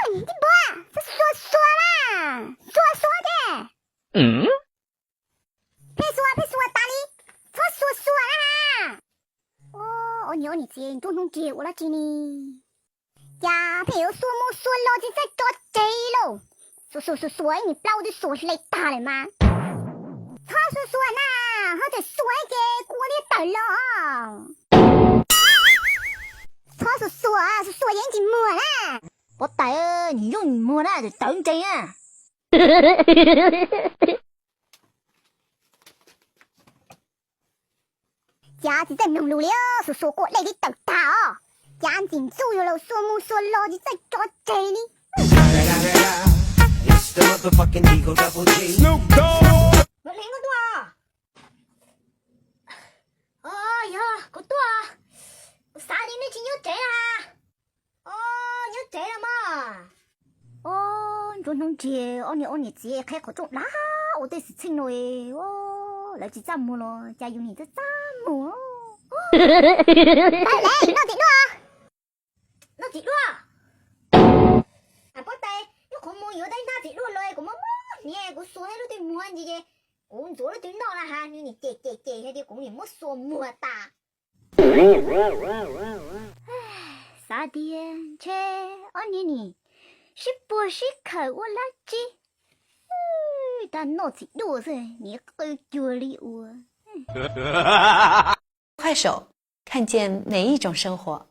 Tij Npuag, txhob xuas xuas na, xuas xuas ces. Pheej xuas pheej xuas tas li, txhob xuas xuas na ha. Ua niam ua niam txiv nruab hnub nrig ua dab tsi ne? Cas pheej yuav xuas mus xuas los tsis txawj tso tseg li lauj. Xuas xuas xuas xuas ib niag plaub twb xuas hle tag lawm mas. Txhob xuas xuas na, ho txawm xuas ces kuv ua thiaj tawm los. Txhob xuas xuas, xuas xuas yeej tsis muag na. Huab tais, nim yooj nim muag na, tawv ntseeg na. Cas tsis txawj mloog lus li, xuas xuas kua dej twb tawm tag os. Cas ntxim ntxub yuav los xuas mus xuas los tsis txawj tso tseg li. Mus hliv kuv tuaj. Yog kuv tuaj. Kuv xav li nej tsis nyob tsev na. Nyob tsev los mas. Nruab hnub nrig ob niam ua niam txiv qheb qhov rooj dag ua tej xwm txheej no, lawv tsis txaj muag los cas yus nim txaj txaj muag. Noj txiv duaj. Noj txiv duaj. Huab tais, nyuam qhuav mus yuav tej hnab txiv duaj los kuv mob mob hniav, kuv xuas tej lub twg muag ntsis ces kuv ntxuav lub twg noj na has, nws nim cem cem cem hais tias kuv nim muab xuas muag tas. Xav tias ntshe ob niag nim sib puag sib khawm ua dab tsi. Tag noj txiv duaj xwb nim qw cuag li ua. 快手，看见每一种生活。